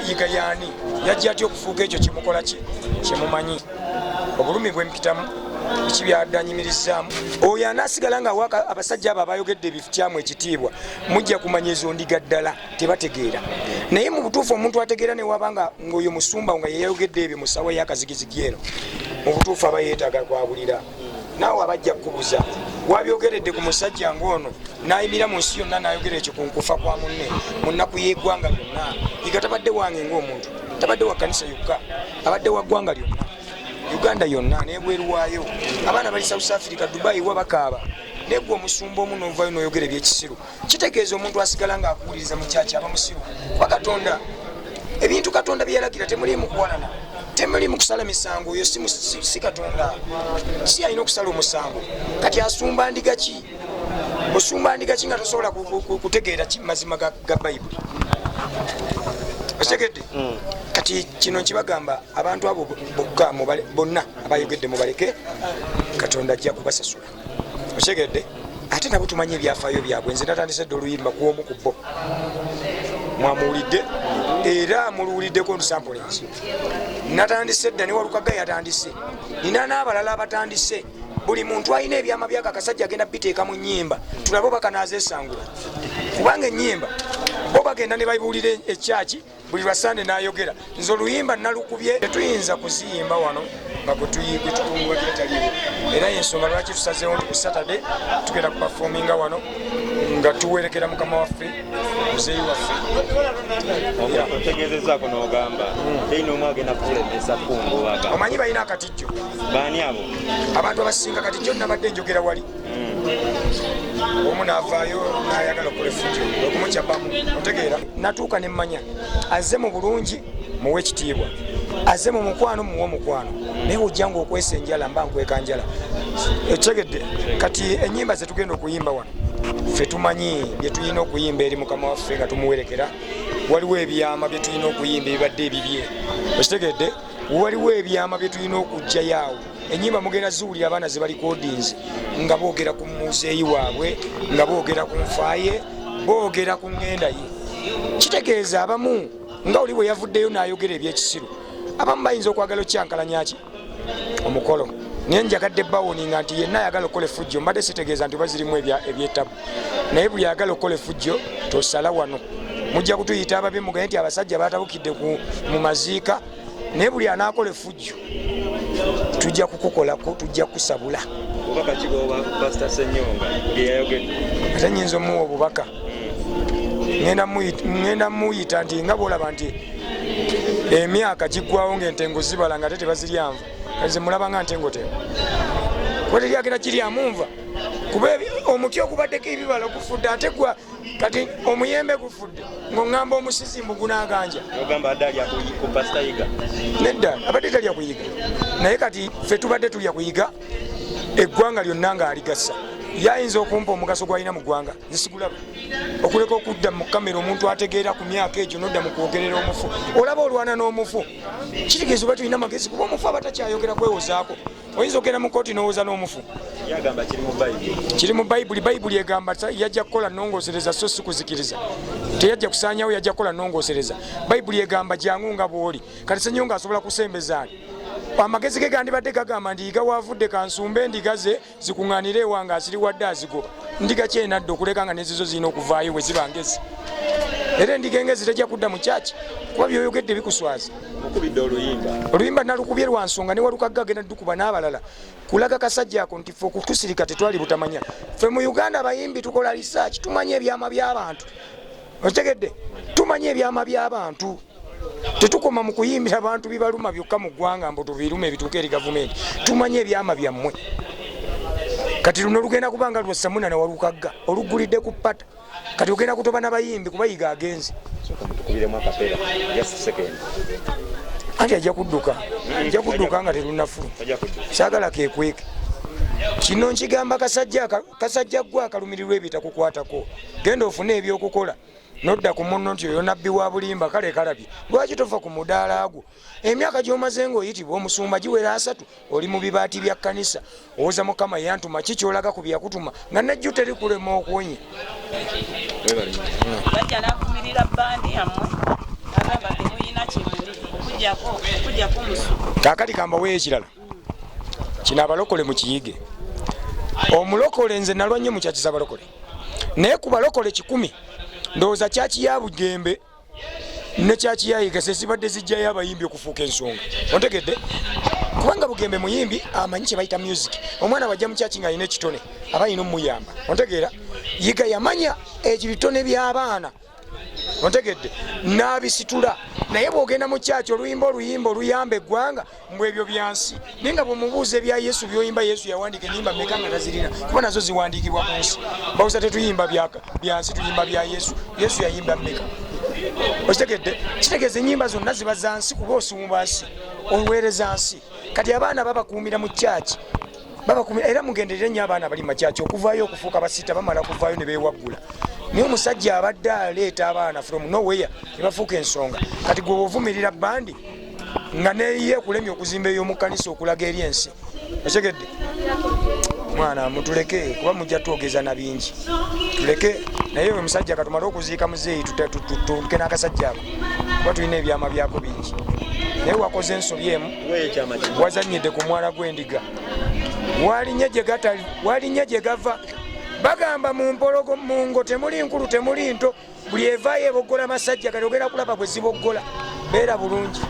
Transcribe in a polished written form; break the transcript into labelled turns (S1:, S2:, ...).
S1: Yiga yaani yajja atya okufuuka ekyo kyemukola ki kyemumanyi obulumi bwempitamu biki byadanyimirizaamu oyo anasigala nga awaka abasajja abo abayogedde ebikyamu ekitiibwa mujja kumanya ezo ndiga ddala tebategeera naye mu butuufu omuntu ategeera newaba nga oyo musumba nga yeyayogedde ebyo musawo eyakazigizigi eno mu butuufu aba yeetaaga kwabulira naawe abajja kukubuza wabyogeredde ku musajja ng'ono n'ayimira mu nsi yonna n'ayogera ekyo ku nkufa kwa munne mu nnaku y'eggwanga lyonna. Yiga tabadde wange ng'omuntu, tabadde wa kkanisa yokka, abadde wa ggwanga lyonna, Uganda yonna n'ebweru waayo. Abaana bali South Africa, Dubai wa bakaaba, naye gwe omusumba omu n'ovaayo n'oyogera eby'ekisiru. Kitegeeza omuntu asigala ng'akuwuliriza mu kyaki aba musiru, kuba Katonda ebintu Katonda bye yalagira temuliimu kuwalana, temuliimu kusala misango. Oyo si Katonda, si alina okusala omusango. Kati asumba ndiga ki? Osumba ndiga ki nga tosobola kutegeera mazima ga Bayibuli? Okitegedde? Kati kino nkibagamba abantu abo bokka bonna abayogedde mubaleke, Katonda ajja kubasasula. Okitegedde? Ate nabo tumanyi ebyafaayo byabwe. Nze natandise dda oluyimba ku omu ku bo, mwamuwulidde era muluwuliddeko ntusampulenzi. Natandise dda ne Walukaga yatandise, nina n'abalala abatandise. Buli muntu alina ebyama byako akasajja agenda biteeka mu nnyimba, tulabe oba kanaazeesangula, kubanga ennyimba bo bagenda ne babuulira ekyaki buli lwa Sande n'ayogera. Nze oluyimba nalukubye, tetuyinza kuziyimba wano nga gwetukungubagira taliiwo, era yensonga lwaki tusazeewo nti ku Saturday tugenda kupafominga wano nga tuwerekera mukama waffe, muzeeyi waffe.
S2: Otegeezezaako n'ogamba terina omu agenda kukulemesa kungubaga.
S1: Omanyi balina akatijjo.
S2: Baani abo?
S1: Abantu abasinga. Kati jjo nabadde njogera wali, omu n'avaayo n'ayagala okukola effujjo okumucapamu. Otegeera, natuuka ne mmanya azze mu bulungi, muwe ekitiibwa, azze mu mukwano, muwe omukwano, naye ojja nga okwesa enjala mba nkweka njala. Ekitegedde? Kati ennyimba zetugenda okuyimba wano, ffe tumanyi bye tulina okuyimba eri mukama waffe nga tumuwerekera. Waliwo ebyama bye tulina okuyimba ebibadde ebibye. Okitegedde? Waliwo ebyama bye tulina okuggyayo awo. Enyimba mugenda ziwulira abaana ze balikodinze nga boogera ku muzeeyi waabwe, nga boogera ku nfaaye, boogera ku ŋŋenda ye. Kitegeeza abamu nga oli bwe yavuddeyo n'ayogera ebyekisiru, abamu bayinza okwagala okyankalanya ki omukolo, naye njagadde bawoninga nti yenna ayagala okukola effujjo, mbadde sitegeeza nti oba zirimu ebyetabu, naye buli ayagala okukola effujjo tosala wano, mujja kutuyita ababi, mugaye nti abasajja batabukidde mu maziika, naye buli anaakola effujjo tujja kukukolako, tujja kusabula.
S2: Obubaka ki bwoba Pastor Senyonga byeyayogedde?
S1: Ate nyinza omuwa obubaka, ngenda muyita nti nga bwolaba nti emyaka giggwawo ngaentengo zibala nga ate tebaziryanva, kati mulaba nga ntengo tengo kuba teryagenda kiryamu nva, kuba omuti ogubaddeko ebibala gufudde, ate gwa kati omuyembe gufudde, ng'oŋŋamba omusizi mbu gunaganja.
S2: Ogamba adde alya ku Pastor Yiga?
S1: Nedda, abadde talya kuyiga, naye kati ffe tubadde tulya kuyiga eggwanga lyonna ng'aligasa. Yayinza okumpa omugaso gwalina mu ggwanga, nsigulaba okuleka okudda mu kamera. Omuntu ategeera ku myaka egyo nodda mu kwogerera omufu, olaba olwana n'omufu, kitegeeza oba tulina magezi, kuba omufu aba takyayogera kwewozaako. Oyinza okugenda mu kooti n'owoza n'omufu?
S2: Yagamba kiri mu Bayibuli.
S1: Kiri mu Bayibuli. Bayibuli egamba yajja kukola nnongoosereza so si kuzikiriza. Teyajja kusaanyawo, yajja kukola nnongoosereza. Bayibuli egamba jangu nga bw'oli. Kati Senyonga asobola kusembezaani? Amagezi ge gandibadde gagamba nti Yiga waavudde, kansumbe endiga ze zikuŋŋaanire ewange, aziriwadde azigoba. Ndiga kyenadde okuleka nga nezizo zirina okuvaayo bwe ziba ngezi, era endiga engezi tejja kudda mu kyaki, kuba byoyogedde bikuswaza.
S2: Okubidde oluyimba.
S1: Oluyimba nalukubye lwa nsonga, ne Walukagga agenda dukuba n'abalala, kulaga kasajja ako nti ffe okutusirika tetwali butamanya. Ffe mu Uganda abayimbi tukola research, tumanyi ebyama by'abantu. Okitegedde? Tumanyi ebyama by'abantu, tetukoma mu kuyimbira abantu bibaluma byokka mu ggwanga mbu tubirume ebituuka eri gavumenti. Tumanyi ebyama byammwe. Kati luno lugenda kubanga lwa Samuna na Walukagga olugulidde ku pata. Kati ogenda kutoba n'abayimbi kubayiga agenze.
S2: Sooka mutukubiremu akapera, just second.
S1: Anti ajja kudduka, ajja kudduka nga terunafulu.
S2: Ajja kudduka.
S1: Saagala kekweke. Kino nkigamba kasajja kasajja gwe akalumirirwa ebitakukwatako, genda ofune ebyokukola, nodda ku munno nti oyo nabbi wa bulimba. Kale kalabye, lwaki tofa ku mudaala gwo? Emyaka gy'omaze ng'oyitibwa omusumba giwera 30, oli mu bibaati bya kkanisa, owoza Mukama yantuma. Ki kyolaga ku byakutuma nga nejju terikulema okuwonya?
S2: Webale.
S3: Bajja n'avumirira bandi yammwe, agamba temuyina.
S1: Kakati kambaweyo ekirala kino, abalokole mukiyige. Omulokole, nze nalwa nnyo mu church z'abalokole, naye ku balokole 100, ndowooza church ya Bugembe ne church ya Yiga zezibadde zijjayo abayimbi okufuuka ensonga. Ontegedde? Kubanga Bugembe muyimbi, amanyi kye bayita music. Omwana bwajja mu church nga alina ekitone, aba alina omuyamba. Ontegeera? Yiga yamanya ebitone by'abaana, ontegedde, n'abisitula. Naye bw'ogenda mu church, oluyimba oluyimba oluyamba eggwanga, mbw ebyo byansi. Naye nga bwemubuuza ebya Yesu byoyimba, Yesu yawandiika enyimba meka nga tazirina? Kuba nazo ziwandiikibwa ku nsi. Bawusa tetuyimba byansi, tuyimba bya Yesu. Yesu yayimba mmeka? Okitegedde? Kitegeeza enyimba zonna ziba za nsi, kuba osumba nsi, oweereza nsi. Kati abaana babakuumira mu church, babakumira. Era mugenderere nnyo abaana bali ma church okuvaayo okufuuka basita. Bamala kuvaayo ne beewaggula. Naye omusajja abadde aleeta abaana from nowhere ne bafuuka ensonga. Kati gwe ovumirira bandi nga neye kulemya okuzimba ey'omu kkanisa okulaga eri ensi. Okitegedde? Mwana, mutuleke, kuba mujja twogeza na bingi. Tuleke naye oyo musajja. Katumale okuziika muzeeyi, tuke n'akasajja ako, kuba tulina ebyama byako bingi. Naye wakoze ensobi emu, wazanyidde ku mwala gw'endiga, walinye gye gatali, walinye gye gava. Bagamba mu mpologo, mu ngo temuli nkulu, temuli nto, buli evaayo eboggola masajja. Kati ogenda kulaba bwe ziboggola. Beera bulungi.